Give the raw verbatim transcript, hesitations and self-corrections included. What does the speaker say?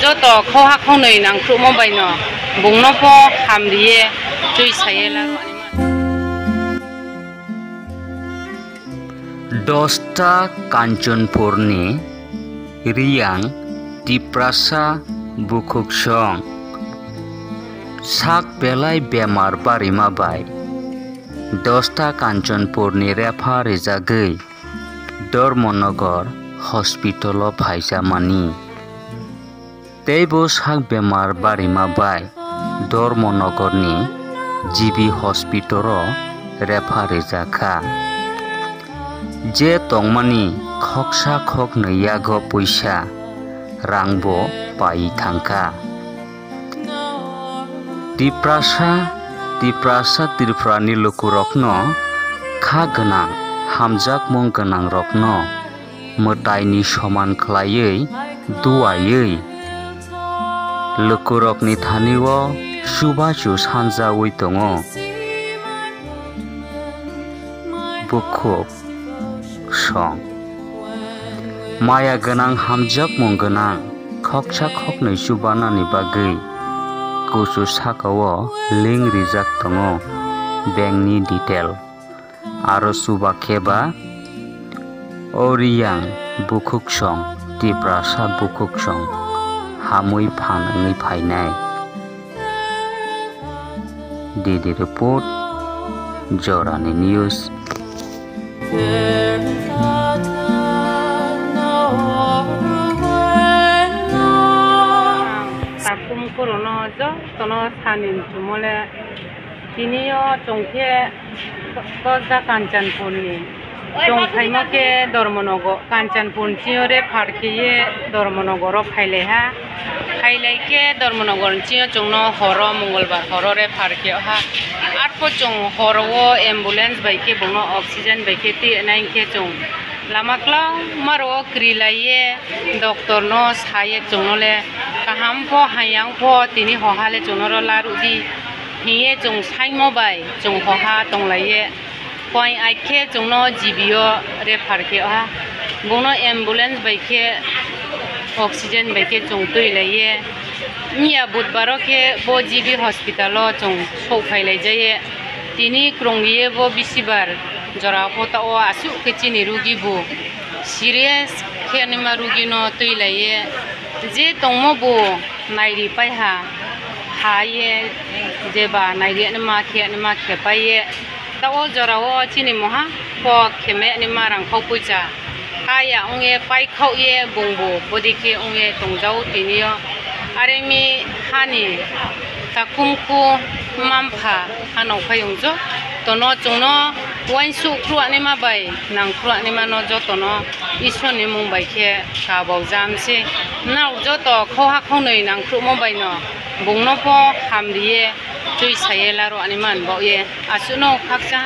Joto khoha khonwi nangkhrumo baino bungno pho hamriye twi saye laro. Dosta Kanchanpurni Riyang Tiprasa bukhuksong sak belai bemar barima bai Dosta Kanchanpurni repha rijagwi Dharmanagar hospital-o phaijamani. Teibo sak bemar barima bai Dharmanagarni G B hospital-o repha rijak kha. Je tongmani khoksa khoknwi yago puisa rangbo pai thangkha. Tiprasa, Tiprasa Tripurani lukurokno kha gwnang, hamjakmung gwnangrokno mwtaini soman khlaiwi duaiwi lukurokni thani-o chubachu sanjaui tongo. Bukhuk song. Maya gwnang, hamjakmung gwnang, khoksa khoknwi chubanani bagwi kuchu saka-o link rijak tongo bankni detail. Aro chuba khe ba o Riyang bukhuksong, Tiprasa bukhuksong hamwi phan wngwi phainai. D D report, Jorani news. Takhum khorono jotono sani muchungmole tini o chwng khe Kosda Kanchanpurni. Chwng phaima khe Dharmanagar, Kanchanpur ni sio refer khe ye Dharmanagar o phailaiha. Phailai khe Dharmanagar ni sio chwngno horo, Mongolbar horo refer khe ha. Arpho chwng horo o ambulance bai khe bono oxygen bai khe twi nai khe chwng lama kwlangma ro kwrwi lai ye doctor no sa ye chwngno le kaham pho hayang pho tini hoha le chwngno ro la rw di. Hiye chwng saimo bai chwng hoha tonglaiye. Koi ai khe chwngno G B o refer khe ha. Bungno ambulance bai khe oxygen bai khe chwng twi laiye. Miya budbaro khe bo G B hospital o chwng sok phai lai jaiye. Tini kwrwng ye bo bisibar jora pho ta o aswk khe chini rugi bo serious khe nima rugi no twi laiye. Je tongmo bo nairi paiha, ha ye jeba nairi anima khe anima khe pai ye. Ta o jora o chini moha kok khe me anima rang khok puisa. Kaya wng ye pai khok ye bung bo bodi khe wng ye tong jao tini o. Are mi hani takhum khu mampha hanok phai wng jo. Tono chwngno uansuk khru anima bai nang khru anima no jotono Iswrni mung bai khe kabau jam se. Nang joto khoha khonwi nang khrumo bai no bungno pho hamriye twi saye laro ani man bao ye. Aswkno khakcha.